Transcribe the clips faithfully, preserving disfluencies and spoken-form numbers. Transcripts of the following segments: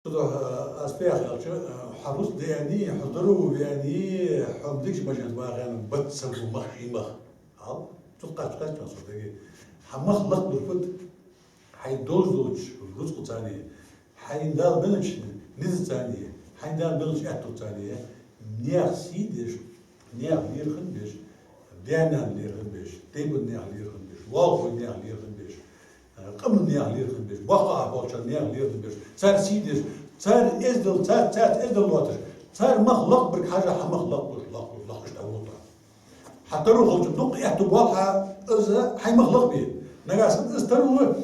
Цудухьа, э, аз фу йоах аьлча, э, хьо рузкъа даьннадий, хьо здоровый ваьннадий, хьо дикача маженца вагӀа аьнна, бац, саг ва мах, ший мах. Хьал? Цу кхаччалца цо даге. Хьа мах лакхбар фуд? Хьай долаш долча рузкъаца а, хьайна Дала деннача низаца а, хьайна Дала деннача аьттув цани, наьха сий деш, наьха лерхӀам беш, даь-наьна лерхӀам беш, тайпан наьха лерхӀам беш, лоалахой наьха лерхӀам беш, э, къаман наьха лерхӀам беш, боккхагӀа болчар наьха лерхӀам беш, цар сий деш, цар эздел, цар, царца эздел лоацаш, цар мах лакхбарга хьежжа, хьа мах лакхбеш, лакхбеш, лакхбеш дӀаволалу. Хьа таро хилча дукха аьттув боал хьа, из хьай мах лакхбе. Нагахьа санна из таро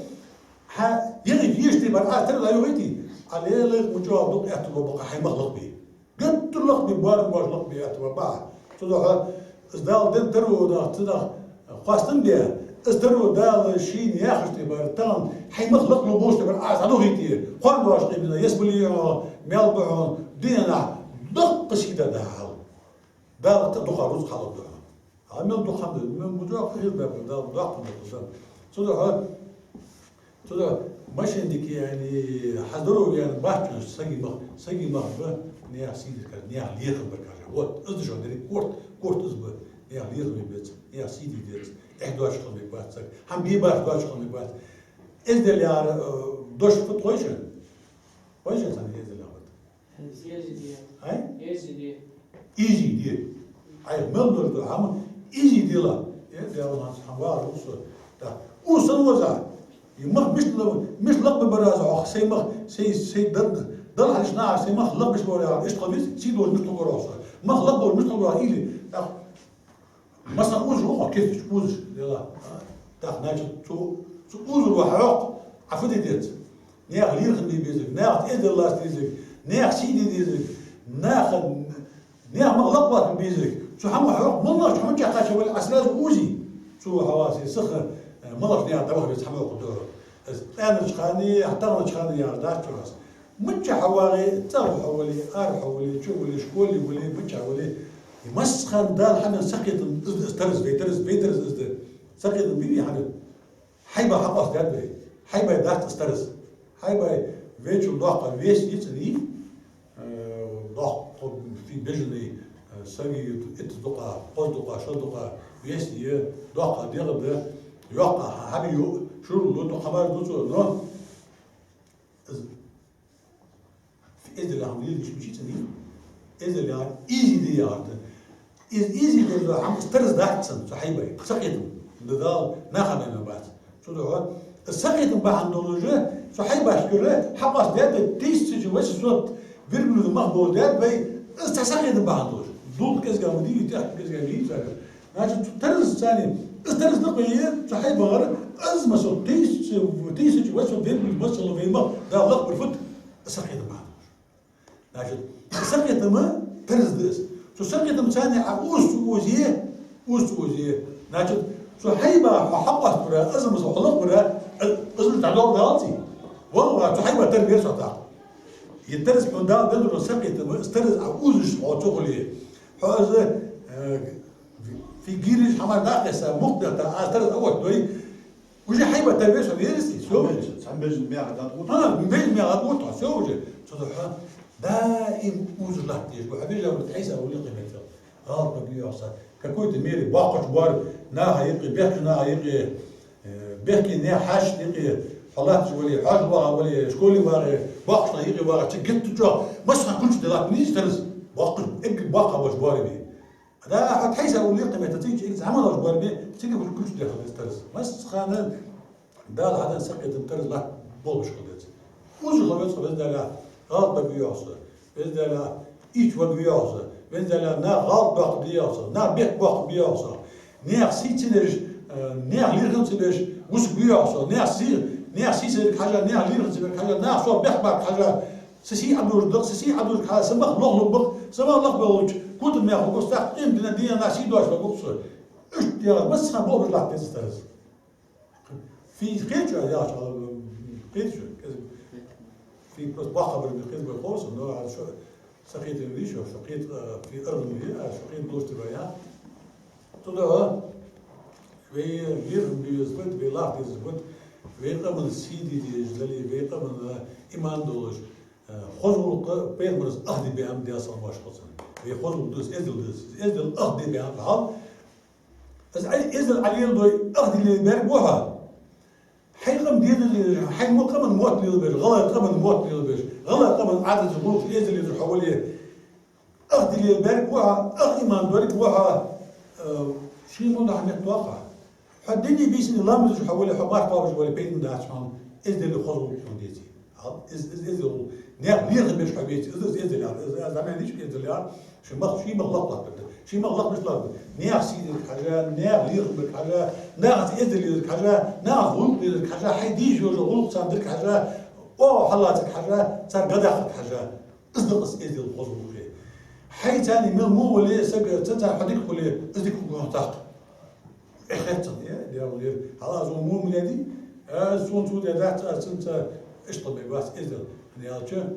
хьа егӀи веште бар, аз таро дӀайохийте, Ӏа лелайх ма чӀоагӀа дукха аьттув боал бакъахьа хьай мах лакхбе. Геттара лакхбе, боарам боацаш лакхбе аьттув боал бакъахьа. Цудухьа из Дала денна таро нах, цунах хоастам бе, из таро Дала шийна яхаш тӀе бар, тахан хьай мах лакхлу болаш тӀе бар, аз дӀадохийте, кхоана доагӀаш къемана, ес бале хьона, маьл ба хьона, дийнахьа дукха сий да хьа. Дала тӀа дукха рузкъа хьалургда хьона. А мел дукха хӀама да, мел мужа хӀама да, Дала доккха да. Цудухьа, цудухьа машен дика яьннадий, хьа здоровье яьннадий, бац хьона сага мах, сага мах ба, наьха сий деш кхаж, наьха лерхӀам бар кхаж. Вот, из да шоана деррига корта, корта из ба, наьха лерхӀаме беза, наьха сий де деза, эхь доацаш хила мегаргбац саг, хӀама бе башха доацаш хила мегаргбац. Эздел яхар, э, дош фуд хой шоана? Хой шоана цхьанне эздел яхар? Эздел. Ай? Эздел. Эздел. Ай, мел дош да хӀама, эздел. Э, Даьла, хӀанз хӀама вагӀар ва со. Так. Укх санна ваза. Из мах мишта лакх-, мишта лакхбе бар аз, ох, сай мах, сай, сай дар-, Дала хьалхашка нагахьа сай мах лакхбеш бар яхар, иштта хила беза, сий долаш мишта хургвар со. Мах лакхболаш мишта хургвар или, так. Масала, узаш ва хьо киртача, узаш, дела. Так, значит, цу, цу узар ва хьокх, Ӏа фу де деза? Наьха лерхӀам бе безарг, наьха эздел лаца дезарг, наьха сий де дезарг, наьха, наьха мах лакхбе безарг. Цу хӀама хьокх, мел нах хьона чакхача вале, Ӏа сразу узи. Цу хьаваси саха, э, малагӀча наьха дӀаваха веза хӀама хьокх дора. Из къаьнача хана, хьатагӀнача хана яхаш дац чу аз. Миччахьа вагӀе, цӀагӀа хьо вале, ара хьо вале, чу вале, школе вале, миччахьа вале, и массахана Дала хьанна сакхетам из да, из тараз, вай тараз, вай тараз из да. Сакхетам бий вай хьанна? Хьайбай хьакъоастадаьд вай. Хьайбай дац из тараз. Хьайбай вайчул доккха вес йицаний, э, доккха фи бежаний, э, саги итт дукха, кхозза дукха, шозза дукха вес я, доккха дегӀ да, йоккха хьаби ю, шурал ду, дукха хабар ду цо, но из Эздел яхар лелаш мича цӀена? Эздел яхар easy де яхар да. Из easy де яхар хӀама, из тараз дац цун, цу хьайбай. Сакхетам. Да Дала наха мел бац. Цудухьа, из сакхетам бахьан долаш, цу хьайбашкара хьакъоастадаьд, тысяча восемьсот верблюда мах бола даьд вай, из цхьа сакхетам бахьан долаш. Дулх кӀезига ма дий, тӀехьа кӀезига ма дий царга. Значит, цу тараз цани, из тараз да кхы, цу хьайбагара, из масал, тысяча, тысяча восемьсот верблюда мах бола вай мах, Дала лакхбар фуд, сакхетам бахьан долаш. Значит, сакхетама тараз да из. Цу сакхетам цани Ӏа уз ца узе, уз ца узе. Значит, цу хьайба хьо хьакъоастабара, из масал хьо лакхбара, из уж дӀадоладалаций. Валла, цу хьайба тара вер со тӀаккха. Е тараз хьона Дала денна дола сакхетама, из тараз Ӏа узаш хьо ца хуле. Хьо из, э, фи гириш хӀама даккха са, мукъ даккха, аз тараз а оттадой, уже хьайба тара вер со верасти, всё уже. Цхьан бежан меха дӀатӀагӀоргда. А, бежан меха дӀатӀагӀоргда, всё уже. Цудухьа даим узаш латта дезаш ба, хьо бежан вар тхьайса вали къемател. ГӀалат ма бе йоах са. Какой-то мере боккхача боарам наха юкъе, бехке наха юкъе, э, бехке наьха хьаьшашта юкъе, хьо латташ вале, хьоаш вагӀа вале, школе вагӀе, боккхача наха юкъе вагӀе, цига геттара чӀоагӀа массахана кулча де латта нийса тараз. Боккхача, эггара боккхагӀа болча боараме. Да, хьо тхьайса вали къемател, цига чӀоагӀа зӀамагӀа болча боараме, цига кулча де хила деза тараз. Массахана Дала хьаденна сакхетам тараз латта болаш хила деза. Узаш хила веза со, Веза Даьла, гӀалат ма бе йоах со. Веза Даьла, ийрча варгва йоах со. Веза Даьла, наха гӀалат доаккхаргда йоах со. Наха бехк боаккхаргба йоах со. Наьха сий ца деш, э, наьха лерхӀам ца беш, вусаргва йоах со. Наьха сий, наьха сий ца дерга хьежжа, наьха лерхӀам ца берга хьежжа, наха со бехк барга хьежжа, са сий Ӏодожаргда-кх, са сий Ӏодожарга хьежжа, са мах лохлургба-кх, са мах лохбелча, котам мех хургва-кх, тӀаккха къемата дийнахьа наха сий доацаш хургва-кх со. Иштта яхаш, массахана болх беш латта деза тараз. Фи кхеташ яхаш, кхеташ, кхеташ. Фи просто боккха хабар, кхеташ ба ховса, но аз шо сакхетам вий шо, шо кхет, э, фи аргӀан вий, аз шо кхет долаш тӀера я. Цудухьа вай лерхӀам бе веза фуд, вай лархӀа деза фуд, вай къаман сий де дезаш дале, вай къаман иман долаш, Хоза гӀулакх пайхамара ах де бе хӀама, Даьла салам-моаршал хилда цунна. Вай хоза гӀулакх да из, эздел да из. Эздел ах де бе хӀама хьал. Из Ӏа-, эздел Ӏа леладой, ах де лелабаьрг ва хьо. Хьай къам дезал лелабеш, хьай мо къаман мотт лелабеш, гӀалгӀай къаман мотт лелабеш, гӀалгӀай къаман Ӏадаташ, гӀулакхаш, эздел лелабеш хьо вале, ах де лелабаьрг ва хьо, ах иман дорг ва хьо, э, ший мо нах меттавоаккх хьо. Хьо дийнахьа, бийсанна ламаз деш хьо вале, хьо марха кхоабаш вале, пайда дац хьона, эздел, хоза гӀулакх хьона деце. Хьал, из, из, эздел гӀулакх. Наьха лерхӀам беш хьо веце, из, из эздел яхар, из, из заман дича эздел яхар, ший мах, ший мах лакхбаккхар да. Ший мах лакхбеш лар да. Наьха сий дергда хьажа, наьха лерхӀам бергда хьажа, нахаца эздел лелабергда хьажа, нахаца гӀулакх лелабергда хьажа, хьай дийша йола гӀулакх царна дергда хьажа, оаха хьаллацаргда хьажа, царга даккхаргда хьажа. Из да-кх из эздел, хоза гӀулакх. Хьайца цхьана мел во вале, саг, цунца хьо дика хуле, из дика хургва хьона тӀаккха. Эхь хет цунна, э, Даьла лер. Хьал аз во муъмин ва, э, сона цо даь дац, аз цунца иштта хила мегаргвац, эздел. ХӀана аьлча,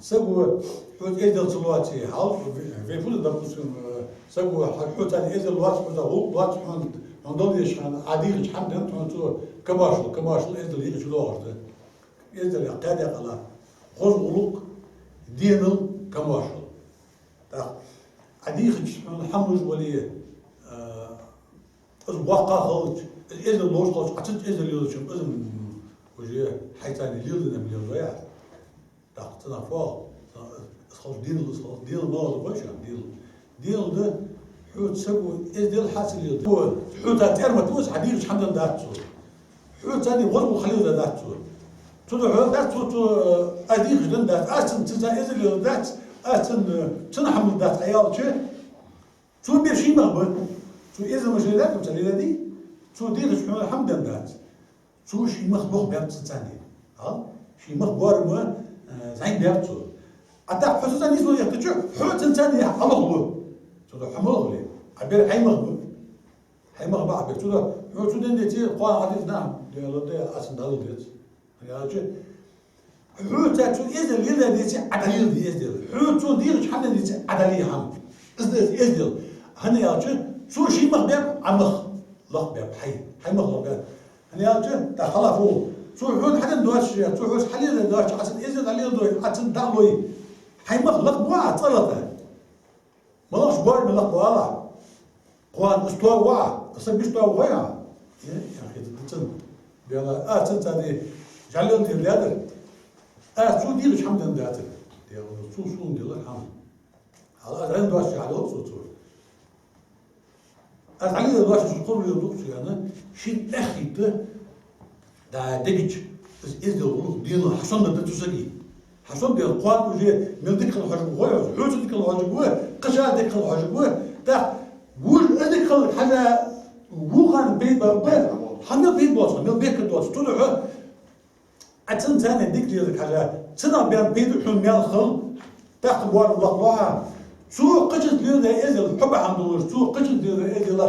саго хьоца эздел ца лоаце, хьал, ве-, вай фу да, допустим, э, саго хьо-, хьоца эздел лоац, хьоца гӀулакх лоац, хьона, хьона Дала везача хана, Ӏа дийхача хӀаман денз хьона цо камаьршал, камаьршал, эздел юкъе чудоагӀаш да. Эздел яхар кхаь даькъала: хоза гӀулакх, денал, камаьршал. ТӀаккха Ӏа дийхача хьона хӀама луш вале, а, из воккха хилча, из эздел ловш хилча, Ӏа цунца эздел лелача, из, м, уже хьайца цхьана леладаь хӀама леладой Ӏа. ТӀаккха цунах фу оал? Из хилча денал, из хилча денал ма оал, хой шоана, денал. Денал да, хьоца саго эздел хьа ца леладе. Хьоца цӀермат ва из, хьа дийхача хӀаман денз дац цо. Хьоца цхьана гӀозгӀал хьалелдаь дац цо. Цудухьа дац цо, цо, э, аз дийхача денз дац, аз цун, цунца эздел леладаь дац, аз цун, э, цун хӀама леладаь дац Ӏа аьлча, цо бер ший мах ба. Цо эздел мел леладаьд, цо леладий, цо дийхача хьона хӀаман денз дац. Цо ший мах лохбаьб цунца цхьана. Хьал? Ший мах боарам, э, зӀамига баьб цо. А тӀаккха хьо цунца цхьана нийсвала яхтача, хьо цунца цхьана Ӏа лохлу. Цудухьа хьо ма лохле. Ӏа бер хьай мах ба. Хьай мах ба Ӏа бер. Цудухьа хьо цу денз деце, кхоана хьадиц нах, Даьла, Даьла, аз цунна дӀалургдец. ХӀана аьлча, хьоца цо эздел леладаь деце, Ӏа дӀалеладе эздел. Хьоца цо дийхача хӀаман денз деце, Ӏа дӀале хӀама. Из да из эздел. ХӀана аьлча, цо ший мах баьб, Ӏа мах лакхбаьб, хьай, хьай мах лакхбаьб. ХӀана аьлча, тӀаккха хьалха фу? Цо хьона хьаденна доацаш, цо хьоца хьалелдаь доацаш, Ӏа цунна эздел дӀалеладой, Ӏа цунна дӀа а лой, хьай мах лакхбу Ӏа, цӀа лата. МалагӀча боараме лакхбу Ӏа? Кхоана из тоаву Ӏа, из са биш тоаву хой Ӏа? Э, яхийта да цунна. Даьла, аз цунца цхьана жӀалел дер даьдар. Аз цо дийхача хӀаман денз дацар. Даьла, цо сона делар хӀама. Хьал аз Ӏа доацаш хьадоал цо, цо. Аз Ӏа леладаь доацаш кхуврал дукха ца яьнна, шийна эхь хийтта, да, дегача, из эздел, гӀулакх, денал хьасомадаьд цу сага. Хьасомадаь, кхоана уже мел дика хила хьожаргва хой, хьоца дика хила хьожаргва, кхычарца дика хила хьожаргва. ТӀаккха вож из дика хиларга хьажа, вокхарна пайда ба, хьа мел пайда боац, мел бехк доац. Цудухьа Ӏа цунца цхьана дика леларга хьажа, цунах баьнна пайда хьона мел хул, тӀаккха боарам лакхлу Ӏа. Цо кхычунца леладаь эздел хьо бахьан долаш, цо кхычунца леладаь эздел,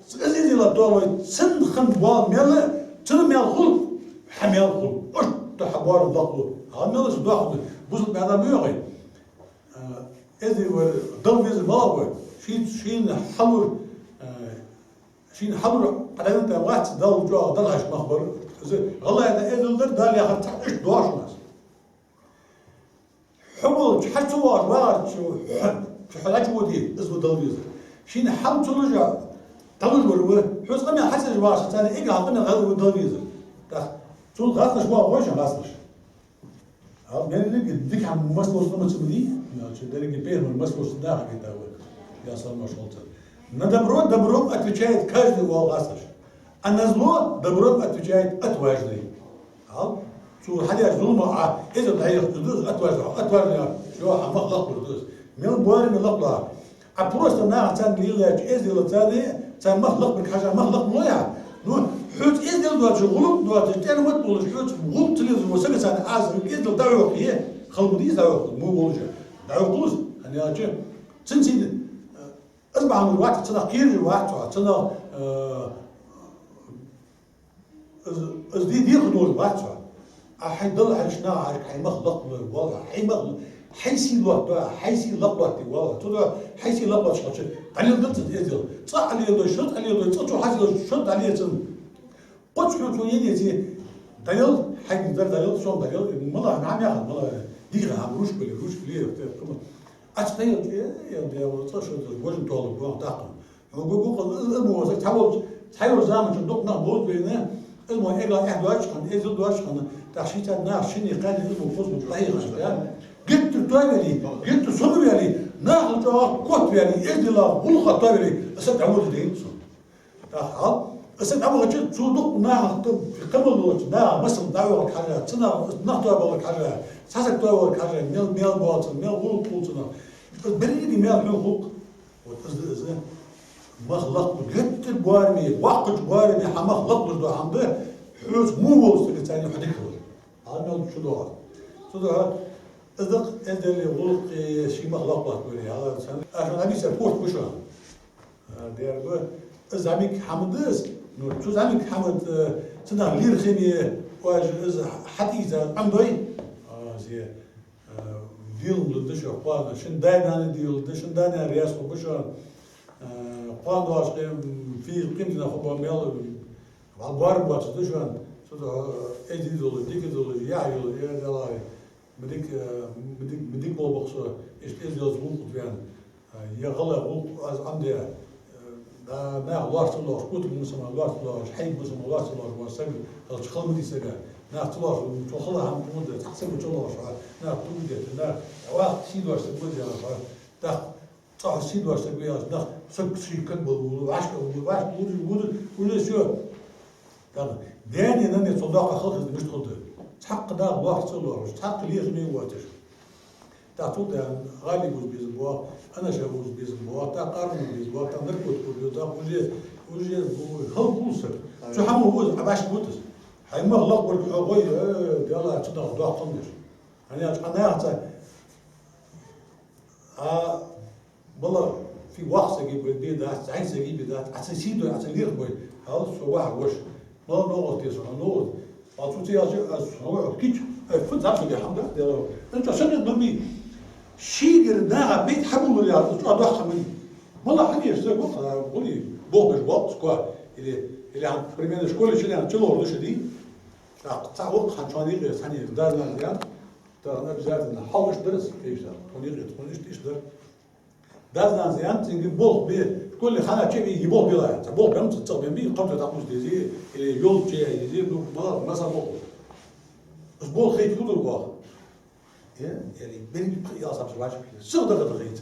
из эздел тоалой, цунна хинна бола мел, цунна мел хул, хьа мел хул. Иштта хьа боарам лакхлу. Хьа мел из дохаду, бусалба адам ма йоагӀий. Э, эздий вар, Дала везар малагӀа ва? Ший, шийна хьалур, э, шийна хьалур Ӏа дӀаденна тӀа вац, Далла чӀоагӀа Далла хьаьша мах бар. Из гӀалгӀай да эздел дар, Дала яхар цхьа иштта доагӀаш ва из. Хьо волча, хьо ца воагӀаш вагӀарча, хьо, хьо дӀачуводе, из ва Далла везар. Шийна хьал ца луш, дӀалуш вар ва, хьоца къамаьл хьа ца деш вагӀача цхьана, эггара хьалха къамаьл хьадеш ва Далла везар. ТӀаккха цул гӀазнаш ва хой шоана, гӀазнаш. А беррига дика хӀама масло ца ма ца ма дий, значит, беррига пайхамар масло ца даха гита ва. Я салмаш холца. На добро добром отвечает каждый, оал гӀазнаш. А на зло добром отвечает отважный. Хьал? Цо хьадаьча зулама Ӏа эздел дӀаяхача да из отважный, отважный, шо хьа мах лакхбар да из. Мел боараме лакхлу Ӏа. А просто наха царна лелаяьча эзделаца царна мах лакхбарга хьажа, мах лакхбу лой Ӏа? Ну, хьоца эздел доацаш, гӀулакх доацаш, тӀера мотт болаш, хьоца гӀулакх ца лелаш вола саг царна аз эздел дӀайохае, хала ма дий из дӀайохалуш, мо волаш дӀайохалуш, хӀана аьлча, цунций, э, из бахьан долаш вац, цунах кхераш вац хьо, цунах, э, Из, из де дехар долаш вац хьо. А хьай Далла хьежача наха хьажаргва, хьай мах лакхлой, валлахӀи, хьай мах, хьай сий лоаттадой, хьай сий лакхлоаттаде, валлахӀи. Цудухьа хьай сий лакхлоатташ хилча, дӀалеладе цунна эздел. ЦӀа Ӏа леладой, шозза Ӏа леладой, цӀа цо хьаделча, шозза дӀале цунна. Кхоачаш хьона цо еннеце, дӀалел, хьайга дар дӀалел, сона дӀалел, малагӀа хӀама яхар, малагӀа Дийха хӀама, ручка ле, ручка ле, те, кхы ма. Ац тайо, э, я, я, вот, цо шо, гожин толу, гон, тахкам. Гу, гу, гу, э, э, бо, за, цхьа волча, цхьайолча заман чу дукха нах болча вайна, э, мо, эгла, э, доач хана, э, зил доач хана, так ши цхьа нах, шини, кхани, э, бо, кхоз, бо, тайо, да? Геттара тоавели, геттара сомавели, нахал чӀоагӀа котвели, э, дила, гулха тоавели, э, са давуд дейн су. Так, хьал, аса дӀавахача, цу дукха нахах ту, кхамал долча, наха масал дӀавахар хьажа, цу наха нах тоабалар хьажа, цхьа саг тоабалар хьажа, мел, мел боацар, мел гӀулакх хул цунах. Из беррига мел хьона хул-кх. Вот из, из мах лакхлуш, геттара боараме, боккхача боараме хьа мах лакхлуш дола хӀама да, хьоца во волча сага царна хьо дика хилар. Хьа мел чудоагӀа. Цудухьа, из да-кх эздели гӀулакхи ший мах лакхлоацар, хьалар санна. Аз шоана хьабийцар похӀма ба шоана. А, дера ба, из зӀамига хӀама да из, ну, цу зӀамига хӀаман, э, цунах лерхӀаме, оаш из хьатӀаийца Ӏомадой, а, зе, э, дилла да шо, кхоана, шун даь-нана дилла да, шун даь-нана раьза хургба шоана, э, кхоана доагӀаш къем-, фи-, къематдийнахьа хургба мел, вал боарам боацаш да шоана, цудухьа, э, эздий долаш, дика долаш, яхь йолаш, э, Даьла, ма дика, э, ма дика, ма дика болх ба-кх со, иштта эздел гӀулакх тӀа ваьнна. Э, е гӀалгӀай гӀулакх аз Ӏомадаь, э, да, нах лоархӀаш ца лоархӀаш, котам мусама лоархӀаш ца лоархӀаш, хьайба мусама лоархӀаш ца лоархӀаш, вар саг, хала чу хала ма дий сага. Нах ца лоархӀаш, цо хала хӀама хӀама да, цхьа саг ма ца лоархӀаш, нах тугу детта, нах вахта сий доацаш саг ма дий, тӀаккха цӀагӀа сий доацаш саг ваьлча, нах саг ший кан бала вула, вӀашка вула, вӀашка вула, вула, вула, всё. ТӀаккха даьна, нанна цул доккха халхизна мишта хургда? Цхьаккха нах лоархӀаш ца лоархӀаш, цхьаккха лерхӀаме воацаш. ТӀаккха цул тӀехьа гӀали вуза безам боагӀа, анаша вуза безам боагӀа, тӀаккха къарму безам боагӀа, тӀаккха наркотик вуза безам, тӀаккха уже, уже хӀалакву саг. Цу хӀаман вуза, а башка вутас. Хьай мах лакхварг хьо гӀой, э, Даьла, цу дагӀа доккха хӀама деш. ХӀана аьлча хьа наха ца А, мала, фи вахсаги бе дац, зӀамсаги бе дац, Ӏа цун сий дой, Ӏа цун лерхӀ бой, хьал со вахар вош. Мала новкъост те со, новкъост. А цу ца яьлча, а со вахар кийча, э, фу зӀамсаги хӀама да, Даьла. Ин цо шаргӀа дурми, шийгара наха бейт хьабуллар яр, цо дохка мани. Мала хьанеш, за гух, а, гули, бох беш, бох, сква. Или, или, а, примерно, школе чилен, чилор душа ди. Так, ца вахар, хан чони, сан, да, да, да. Так, обязательно, хьал иш дарас, конечно, тхуни, тхуни иш, иш дар. Даь-нанас яьннай цунга болх бе, школе хьалча ве, е болх бе лаьца. Болх бе ца, цӀагӀа бе, кхоачаш дӀакхувса дезий, или йолча езий, ну, ма-, масса болх. Из болх хеташ фу ду оаха? Э, или берригаш пхи ялсамаш вача. Сих дагадоагӀа хӀанз.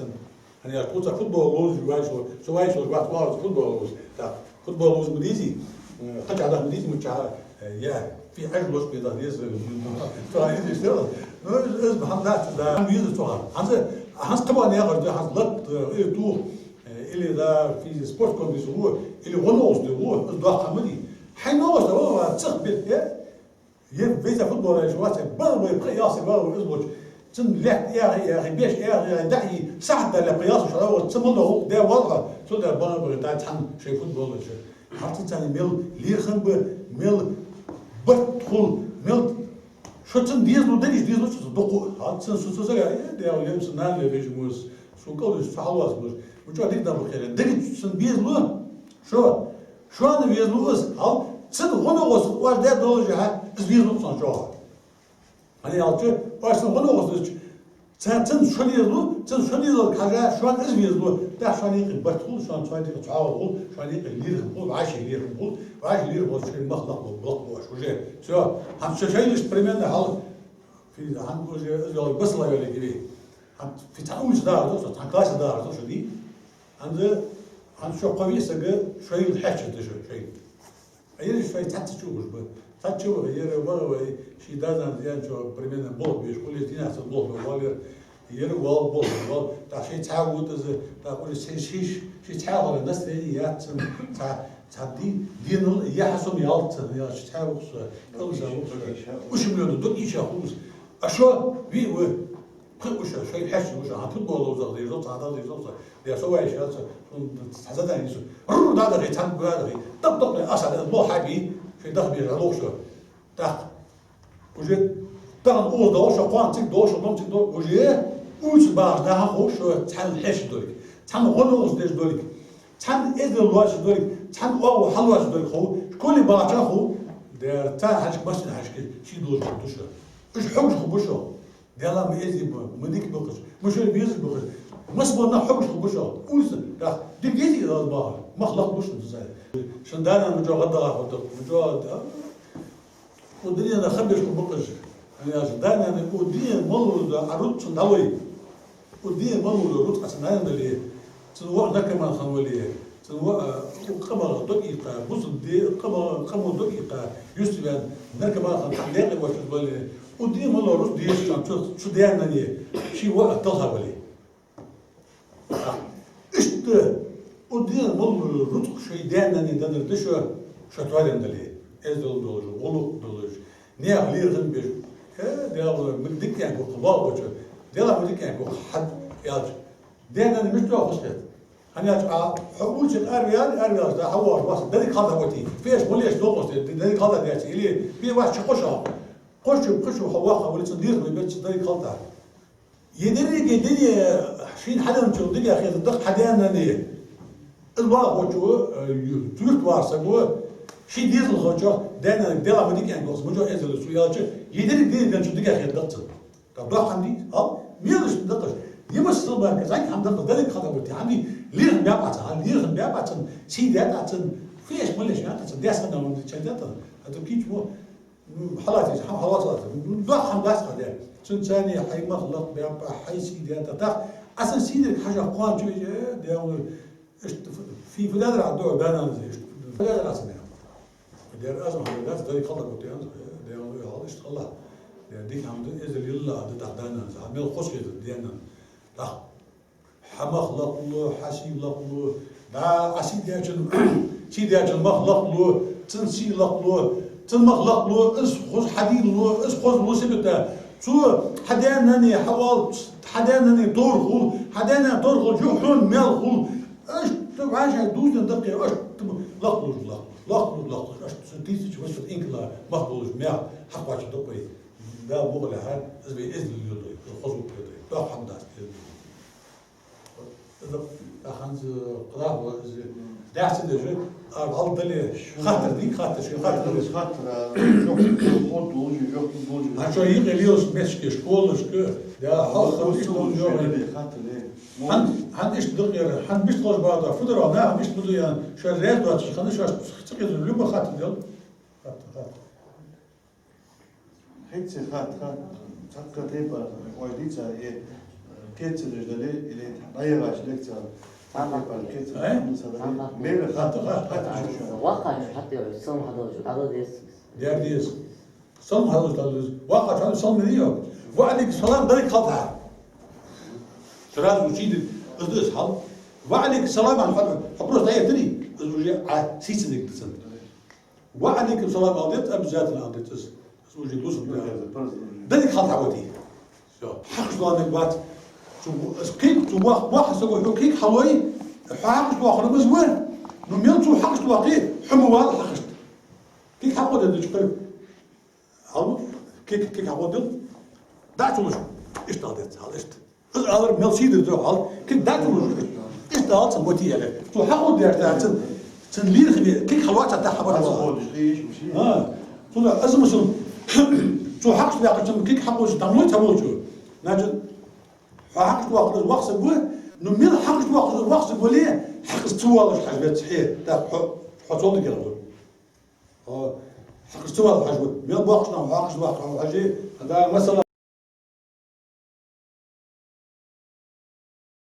ХӀана аьлча тхоца футбол ловзаш вай шо, со вай шо вахт валлахӀи футбол ловзаш. Так. Футбол ловза ма дезий, э, кхача даха ма дезий, миччахьа, э, я, фи Ӏаж лош бе даха деза, э, то а деза, что ли? Ну, из, из хӀама дац, да, хӀама веза цо хьа. ХӀанз, хӀанз кхаба наькъаш да, хӀанз лат, э, или тух, э, или, да, фи спорткомплекс гӀо, или гӀо новкъост де гӀо, из доккха хӀама дий. Хьай новкъост да, ва, ва, цих бе, э? Е веза футбол играть вац, бала вай пхи ялсамаш бала вай из лоч. Цун лехк яхи, яхи, беш яхи, яхи, дахи, сахьат дале пхи ялсамаш шо вац, цун мало гӀулакх де валха, цу да бала вай да цхьан шоай футбол играть. Хьал цун царна мел лерхӀам ба, мел барт хул, мел шо цун дезалу дагиш дезалу цу дукху. Хьал цун су цу сага, э, де лем цун нана ле вежа мус, су калвиш цу хьалвас мус. Учо дик да бахера. Дагиш цун безалу, шо Шоана везалу из, хьал, цун гӀо новкъост оаш даь долаш хьа, из везалу цунна чӀоагӀа. ХӀана аьлча, оаш цун гӀо новкъост дича, цун, цун шо дезалу, цун шо дезалга хьажа, шоана из везалу, тӀаккха шоана юкъе барт хул, шоана цхьа дика цхьа гӀо хул, шоана юкъе лерхӀам хул, вӀаши лерхӀам хул, вӀаши лерхӀам хул, шоай мах лакхбу-, лакхбу оаш уже. Всё, хӀанз шо шоай лиш примерно хьал, фи-, хӀанз уже из йолга басла вели гири. ХӀанз фи цхьан улице дахар да шо, цхьан классе дахар да шо, дий? ХӀанз, хӀанз шо кхо-виъ саг шоайла хьаьча да шо, шоайла. А ераш шоай цхьацца чу гӀуш ба. Цхьацца чу ваха, ер ваха вай, ший дазан зен чу примерно болх беш, улиц динаса болх бе валер, ер вал болх вал, так ший цхьа вутаза, так улиц ший, ший, ший цхьа вала настроение яц цун, цхьа, цхьа ди-, динал яхьа сом ялц цун, я ший цхьа вухса, калза вухса, ушимлёна дог иша хус. А шо ви, ви, Пхи уша, шоай хьаьча уша, хьан футбол ловзагӀа дезо, цхьа дал дезо, цхьа. Я со вай шаца, цхьа задание со. Ру, да, да, цхьан гуа, да, тап, тап, а, са, ло хьаби, шоай дах бежа лох шо. Так. Уже тахан уз дол шо, кхоан цик дол шо, дом цик дол, уже уц баш да хо шо, цхьан хьаьча долик. Цхьан гӀо новкъост деш долик. Цхьан эздел лоацаш долик, цхьан оагӀув хьалоацаш долик хов, школе бахача хов. Дер, цхьа хьаьча, массин хьаьча, ший должен ду шо. Уж хьогаш ху бу шо. Даьлах ма эзий ба, ма дика ба-кх уж, ма шоай безаш ба-кх уж. Масса бола нах хьогаш хургба шоана. Улица, дах, дика дезий из бахар? Мах лакхдеш да шун цар. Шун да-нана мичахьа гӀаддахар хургда, мичахьа, да? Укх дунен ха беш хургба-кх уж. ХӀана аьлча да-нана укх дунен мел дола рузкъа цунна дӀалой. Укх дунен мел дола рузкъа цун нанна дале, цун воӀ наркоман хинна вале, цун воӀ, э, укх къамах дог ийккха, бусалба ди-, къама-, къамо дог ийккха, юставаьнна, наркоман хинна, цхьан даькъе воацаш вале, укх дунен мел дола рузкъа дезаш хиннад цу, цу даьна-нанна, ший воӀ талха вале. Иштта укх дунен мел дола рузкъа шоай даьна-нанна деннар да шо, шо тоаденна дале, эздел долаш, гӀулакх долаш, наьха лерхӀам беш. Э, Даьла, ма дика аьнна гу-кх, лоалахочо, Даьлах ма дика аьнна гу-кх хьа, аьлча, даьна-нанна мишта хоза хет? ХӀана аьлча, а, хьо улице араваьлар, араваьлча, да, хьавоагӀаш вац, деррига хьалтӀа вати. Феш, молеш, докъост, деррига хьалтӀа деш, или бе вац, чу кхоша. Кхоаччо, кхоаччо хьо ваха вале, цун лерхӀаме беццаш деррига хьалтӀа. Е деррига дуне шийна хьаденначул дикагӀа хетаргда-кх хьа даьна-нанна. Из вахачо, э, ю-, юрта ваха саг ва, ший дезалхочох, даьна-нанна, Даьлах ма дика аьнна гу-кх, мичахьа эздел да цо, аьлча, е деррига дуне денначул дикагӀа хетаргда-кх цунна. ТӀаккха доккха хӀама дий? Хьал, мелаш да-кх уж. Е масса хӀама бар-кх, зӀамига хӀама да-кх уж, деррига хьалтӀа бутий. ХӀама дий, лерхӀам баьб Ӏа цун, хьал, лерхӀам баьб Ӏа цун, сий даьд Ӏа цун, феш, молеш яьннай Ӏа цун, даьсса хӀама ма дий, чай даьд Ӏа. А то кийча мо, м, хьалаца, хьа-, хьалаца. Доккха хӀама дац-кх из. Цунца цхьана хьай мах лакхбаьб, хьай сий даьд Ӏа. ТӀаккха Ӏа цун сий дарга хьажа кхоана чу, э, Даьла, иштта ф-, фи-, фу даьдар Ӏа, догӀа даьна-нанас, иштта фу даьдар Ӏа цун, яхаш. Дера аз ма хьадац, деррига хьалтӀа бутий, аьнна, э, Даьла, хьал иштта хила. Э, дика хӀама да, эздел йилла да, тӀаккха даьна-нанас, хьа мел хоза хетаргда даьна-нанна. ТӀаккха хьа мах лакхлу, хьа сий лакхлу, да, Ӏа сий даьчун, сий даьчун мах лакхлу, цун сий лакхлу, цун мах лакхлу, из хоза хьадийллу, из хозлу сибата. Цо хьа даьна-нанна хьавоал, хьа даьна-нанна товр хул, хьа даьна-нанна товр хул, юха хьона маьл хул. Иштта вӀаший дувзаденна да-кх, иштта лакхлуш, лакхлуш, лакхлуш, лакхлуш, иштта цу тисача-масса инкала мах болаш маьл хьакхоачаргда-кх вай. Дала мукъалехьа, из вай эздел леладой, хоза гӀулакх леладой. Доккха хӀама дац эздел. Из хӀанз кхалахва из даьхци дежа, а, вӀалла дале, хаттар дий, хаттар, шоай хаттар дале. Хаттар, а, жохк ход долча, жохк долча. А шо юкъе лелаш метташка, школашка, да, хьалха хаттар иштта долча йоагӀий. Хаттар, э. ХӀан-, хӀанз иштта дакъера, хӀанз мишта хоза бада, фу дар, нах мишта буду ян, шоаш раьза доацаш хана, шоаш ца кхетар, любой хаттар дел. Хаттар, хаттар. ХӀаьта хатта, хатта, цхьаккха тайпара, ой, дийца, э, кецалаш дале, или дӀаяхача лекци, цхьаккха тайпара кецалаш, ай? Мел хатта, хатта, хатта, хатта, хатта, хатта, хатта. Вахача хьатӀаве, салам хьадалча, дӀадала деза. Дер деза. Салам хьадалча, дӀадала деза. Вахача салам ма дий, йо. Ва алейкум салам, деррига хьалтӀа. Сразу учитель, из да из хьал. Ва алейкум салам, хьо, хьо просто дӀаэттарий, из уже а сийсаза дика да цунна. Ва алейкум салам ала деза, обязательно ала деза. Из уже лузам да. Деррига хьалтӀа хьаводе. Всё. Хьакхаш дола наг вац. Цу, из кхы, цу вах-, ваха саго хьо кхы хьалой, хьо хьакхаш дола хӀама из ва. Ну, мел цо хьакхаш дола кхы, хьо ма вала хьакхаш. Кхы хьакхо деза чу кхы. Хьал, кхы, кхы хьакхо дел. ДӀа ца луш. Иштта ала деза, хьал, иштта. Из алар мел сий да, хьал, кхы дӀа ца луш. Иштта ала цунна, вот и яхе. Цо хьакхо деш да цунна, цунна лерхӀаме, кхы хьалвац цхьа хьабар вала. А, цо да, аз мусул. Цо хьакхаш ваьккхача, кхы хьакхо деш, там лой ца волчу. Значит, хьо хьакхаш ваьккхар вахсаг ва, ну, мел хьакхаш ваьккхар вахсаг вале, хьакхаш ца валаш хьажа веза хье, так, хьо, хьо цолда гел ва. Хьо хьакхаш ца вала хьажа ва. Мел боккхача наха хьакхаш ваьккхар хьажа, да, масала,